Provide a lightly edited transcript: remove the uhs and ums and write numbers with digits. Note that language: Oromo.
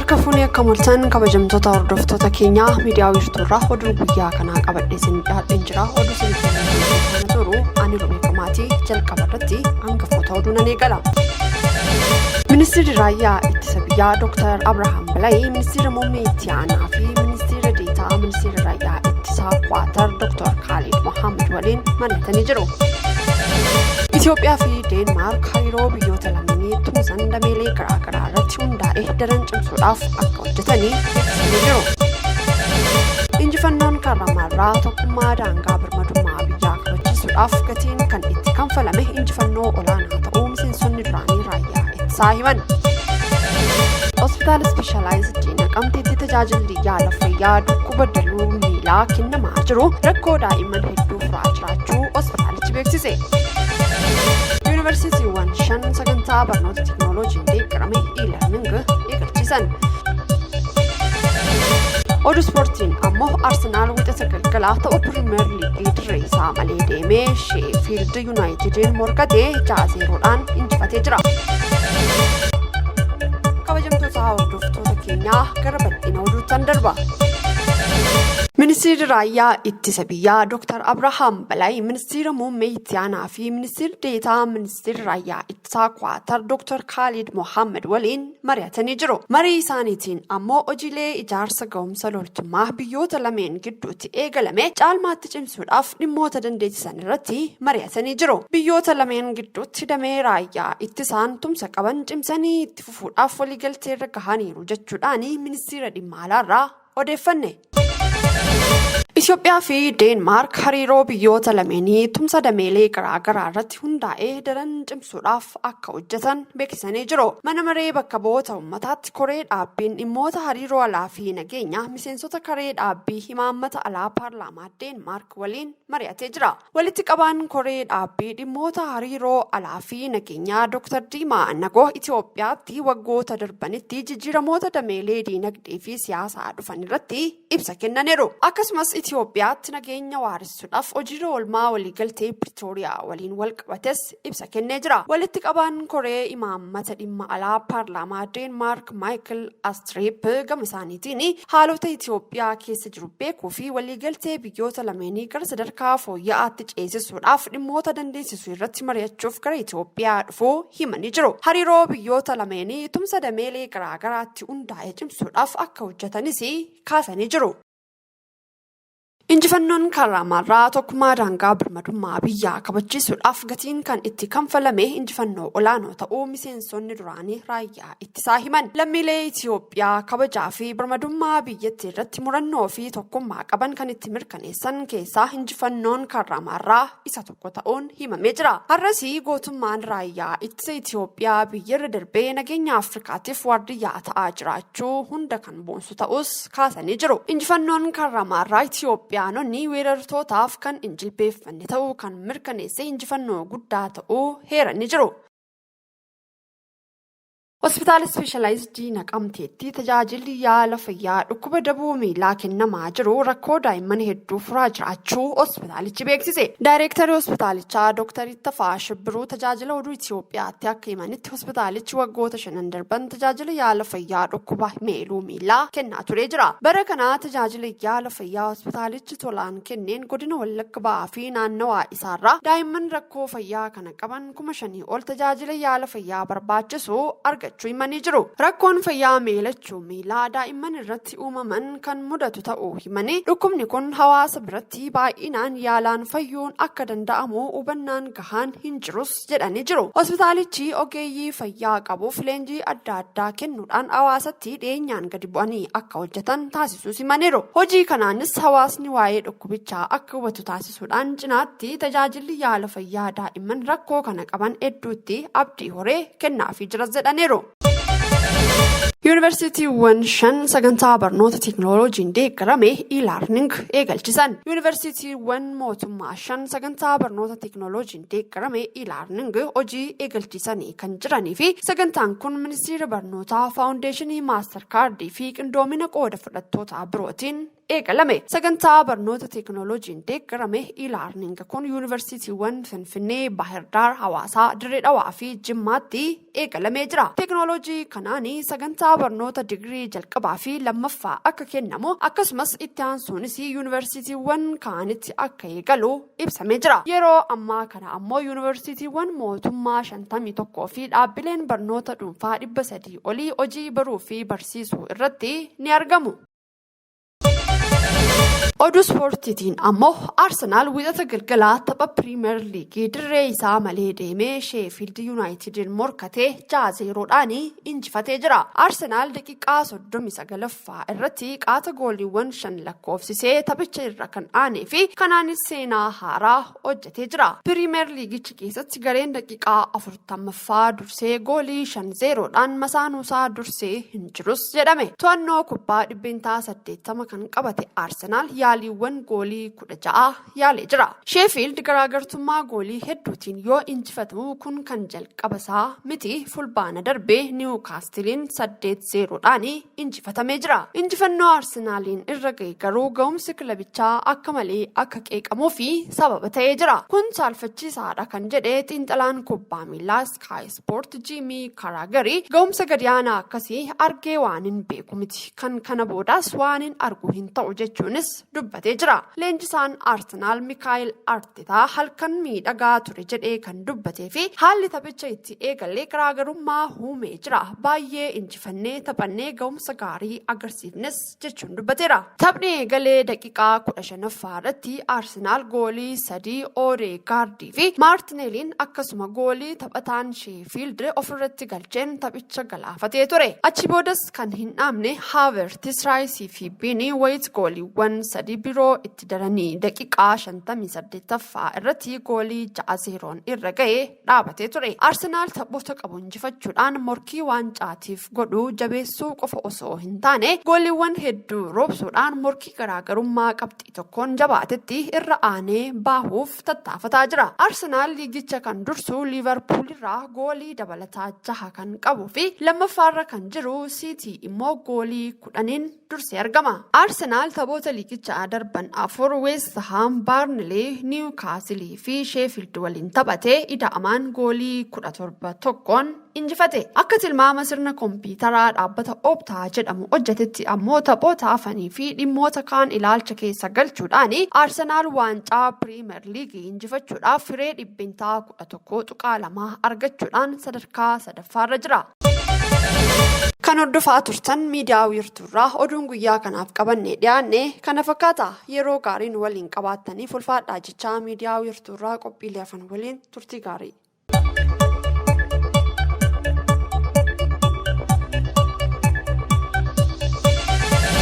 Harka fuunee akka mul'atan kabajamtoota hordoftoota keenyaa miidiyaa wiirtuurraa oduu guyyaa kanaa qabadhee isin dhiyaadheen jira. Oduu isin kana turu ani Romee Qomaatii jalqaba irratti hangafoota oduu nan eegala. Ministeerri Raayyaa Ittisa Biyyaa Dr. Abrahaam Bilaay Ministeera Muummee Itti Aanaa fi Ministeera Deetaa Ministeera Raayyaa Ittisaa Kwaatar Dr. Kaalid Mohaammed waliin mari'atanii jiru. Itoophiyaa fi Deenmaark hariiroo biyyoota lameenii tumsan dameelee garaagaraa irratti hundaa'e daran cimsuudhaaf akka hojjetanii beeksisanii jiru. Injifannoon Kaarramaarraa tokkummaa daangaa birmadummaa biyyaa kabachiisuudhaaf gatiin kan itti kanfalame injifannoo olaanaa ta'uu miseensonni duraanii raayyaa ittisaa himan. Hospitaala Ispeeshalaayizidii Naqamteetti tajaajilli yaala fayyaa dhukkuba daluu miilaa kennamaa jiru rakkoo daa'imman hedduu furaa jiraachuu hospitaalichi beeksise. Yuunivarsiitiiwwan 5 sagantaa barnoota teekinooloojiin deeggarame e-learning eegalchiisan. Oduu ispoortiin ammoo Arsenaal wixata galgalaa tapha Pirimeer Liigii dirree isaa malee deemee Sheefiild Yuunaayitediin morkatee 6-0dhaan injifatee jira. Kabajamtoota hordoftoota keenyaa gara bal'ina oduuttan darba. Ministeerri Raayyaa Ittisa Biyyaa Dr. Abrahaam Balaay Ministeera Muummee Itti Aanaa fi Ministeerri Deetaa Ministeerri Raayyaa Ittisaa Kwaatar Dr. Kaalid Mohaammed waliin mari'atanii jiru. Marii isaaniitiin ammoo hojiilee ijaarsa ga'umsa loltummaa biyyoota lameen gidduutti eegalame caalmaatti cimsuudhaaf dhimmoota dandeessisan irratti mari'atanii jiru. Biyyoota lameen gidduutti damee raayyaa ittisaan tumsa qaban cimsanii itti fufuudhaaf waliigalteerra gahaniiru jechuudhaan ministeera dhimma alaarraa odeeffanne. Itoophiyaa fi Deenmaark hariiroo biyyoota lameenii tumsa dameelee garaagaraa irratti hundaa'ee daran cimsuudhaaf akka hojjetan beeksisanii jiru. Mana maree bakka bu'oota uummataatti koree dhaabbiin dhimmoota hariiroo alaa fi nageenyaa miseensota karee dhaabbii imaammata alaa paarlaamaa Deenmaark waliin mari'atee jira. Walitti qabaan koree dhaabbii dhimmoota hariiroo alaa fi nageenyaa Dr. Diimaa Nagoo Itoophiyaatti waggoota darbanitti jijjiiramoota dameelee diinagdee fi siyaasaa dhufan irratti ibsa kennaniiru. Akkasumas Itoophiyaatti nageenya waaressuudhaaf hojiirra oolmaa waliigaltee Piriitooriyaa waliin wal qabates ibsa kennee jira. Walitti qabaan koree imaammata dhimma alaa paarlaamaa Deenmaark Maayikil Astriip gama isaaniitiin haalota Itoophiyaa keessa jiru beekuu fi waliigaltee biyyoota lameenii gara sadarkaa fooyya'aatti ceesisuudhaaf dhimmoota dandeessisu irratti mari'achuuf gara Itoophiyaa dhufuu himanii jiru. Hariiroo biyyoota lameenii tumsa dameelee garaagaraatti hundaa'e cimsuudhaaf akka hojjetanis kaasanii jiru. Injifannoon Kaarraamaarraa tokkummaa daangaa birmadummaa biyyaa kabachiisuudhaaf gatiin kan itti kanfalame injifannoo olaanoo ta'uu miseensonni duraanii raayyaa ittisaa himan. Lammiilee Itoophiyaa kabajaa fi birmadummaa biyyattii irratti murannoo fi tokkummaa qaban kan itti mirkaneessan keessaa injifannoon Kaarraamaarraa isa tokko ta'uun himamee jira. Har'as gootummaan raayyaa ittisa Itoophiyaa biyyarra darbee nageenya Afrikaatiif waardiyyaa ta'aa jiraachuu hunda kan boonsu ta'us kaasanii jiru. Injifannoon Kaarramaarraa Itoophiyaanonni weerartootaaf kan hin jilbeeffanne ta'uu kan mirkaneesse injifannoo guddaa ta'uu heeranii jiru. Hospitaala Ispeeshalaayizidii Naqamteetti tajaajilli yaala fayyaa dhukkuba dabuu miilaa kennamaa jiru rakkoo daa'imman hedduu furaa jiraachuu hospitaalichi beeksise. Daayireektarri hospitaalichaa Dr. Ittafaa Shibbiruu tajaajila oduu Itoophiyaatti akka himanitti hospitaalichi waggoota shanan darban tajaajila yaala fayyaa dhukkuba meeluu miilaa kennaa turee jira. Bara kana tajaajila yaala fayyaa hospitaalichi tolaan kenneen godina Wallagga Ba'aa fi naannawaa isaarraa daa'imman rakkoo fayyaa kana qaban 5,000 ol tajaajila yaala fayyaa barbaachisu argachuu himanii jiru. Rakkoon fayyaa meelachuu miilaa daa'imman irratti uumaman kan mudatu ta'uu himanii dhukkubni kun hawaasa biratti baay'inaan yaalaan fayyuun akka danda'amu hubannaan gahaan hin jirus jedhanii jiru. Hospitaalichi ogeeyyii fayyaa qabuuf leenjii adda addaa kennuudhaan hawaasatti dhiyeenyaan gadi bu'anii akka hojjetan taasisuus himaniiru. Hojii kanaanis hawaasni waa'ee dhukkubichaa akka hubatu taasisuudhaan cinaatti tajaajilli yaala fayyaa daa'imman rakkoo kana qaban hedduutti abdii horee kennaafii jiras jedhaniiru. Yuunivarsiitiiwwan 5 sagantaa barnoota teekinooloojiin deeggarame e-learning eegalchisan. Yuunivarsiitiiwwan mootummaa 5 sagantaa barnoota teekinooloojiin deeggarame e-learning hojii eegalchiisanii kan jiranii fi sagantaan kun ministeera barnootaa faawundeeshinii maastar kaardii fi qindoomina qooda fudhattoota birootiin eegalame. Sagantaa barnoota teekinooloojiin deeggarame e-learning kun yuunivarsiitiiwwan Finfinnee, Baahirdaar, Hawaasaa, Dirree Dhawaa fi Jimmaatti eegalamee jira. Teekinooloojii kanaan sagantaa barnoota digirii jalqabaa fi lammaffaa akka kennamu, akkasumas itti aansuunis yuunivarsiitiiwwan kaanitti akka eegalu ibsamee jira. Yeroo ammaa kana ammoo yuunivarsiitiiwwan mootummaa 51 fi dhaabbileen barnoota dhuunfaa 300 olii hojii baruu fi barsiisuu irratti ni argamu. Oduu ispoortiitiin ammoo Arsenaal Wiixata galgalaa tapha Piriimeer Liigii dirree isaa malee deemee Sheefiild Yuunaayitidin morkatee 6-0dhaan injifatee jira. Arsenaal daqiiqaa 39ffaa irratti qaata gooliiwwan shan lakkoofsisee taphicha irra kan aanee fi kanaanis seenaa haaraa hojjetee jira. Piriimeer Liigicha keessatti gareen daqiiqaa 40ffaa dursee goolii 5-0dhaan masaanuusaa dursee hin jirus jedhame. To'annoo kubbaa 80% kan qabate Arsenaal yaaliiwwan goolii 16 yaalee jira. Sheefiild garaagartummaa goolii hedduutiin yoo injifatamu kun kan jalqaba isaa miti. Fulbaana darbee Niwukaastiliin 8-0dhaan injifatamee jira. Injifannoo Arsenaaliin irra ga'e garuu ga'umsi kilabichaa akka malee akka qeeqamuu fi sababa ta'ee jira. Kun saalfachiisaadha kan jedhe xiinxalaan kubbaa miilaa Sky Sport Jiimii Karaagarii, ga'umsa gadi aanaa akkasii argee waan hin beeku miti. Kan kana boodaas waan hin argu hin ta'u jechuunis dubbatee jira. Leenjisaan Arsenaal Mikaayil Artetaa halkan miidhagaa ture jedhee kan dubbatee fi haalli taphicha itti eegalee garaagarummaa uumee jira. Baay'ee injifannee taphannee, ga'umsa gaarii agarsiifnes jechuun dubbateera. Taphni eegalee daqiiqaa 15ffaa irratti Arsenaal goolii sadii Odeegaardii fi Maartineeliin, akkasuma goolii taphataan Sheefiild ofirratti galcheen taphicha galaafatee ture. Achi boodas kan hin dhaabne Haavertis, Raayisii fi Biinii Wayit gooliiwwan sadii biroo itti daranii daqiiqaa 58ffaa irratti goolii 6-0n irra ga'ee dhaabatee ture. Arsenaal taphoota qabu injifachuudhaan morkii waancaatiif godhu jabeessuu qofa osoo hin taane, gooliiwwan hedduu roobsuudhaan morkii garaagarummaa qabxii tokkoon jabaatetti irra aanee baahuuf tattaafataa jira. Arsenaal liigicha kan dursu Liivarpuul irraa goolii dabalataa jaha kan qabuu fi lammaffaarra kan jiru Siitii immoo goolii 10n dursee argama. Arsenaal taphoota liigichaa darban afur Weest Haam, Baarnilee, Niwukaasilii fi Sheefiild waliin taphatee ida'amaan goolii 17 1n injifate. Akka tilmaama sirna kompiitaraa dhaabbata Optaa jedhamu hojjetetti ammoo taphoota hafanii fi dhimmoota kaan ilaalcha keessa galchuudhaan Arsenaal waancaa Piriimer Liigii injifachuudhaaf firee 11.2% argachuudhaan sadarkaa sadaffaarra jira. Kan hordofaa turtan miidiyaa Wiirtuurraa oduun guyyaa kanaaf qabannee dhiyaanne kana fakkaata. Yeroo gaariin waliin qabaattaniif ulfaadhaa jechaa, miidiyaa Wiirtuurraa qophiilee hafan waliin turtii gaarii.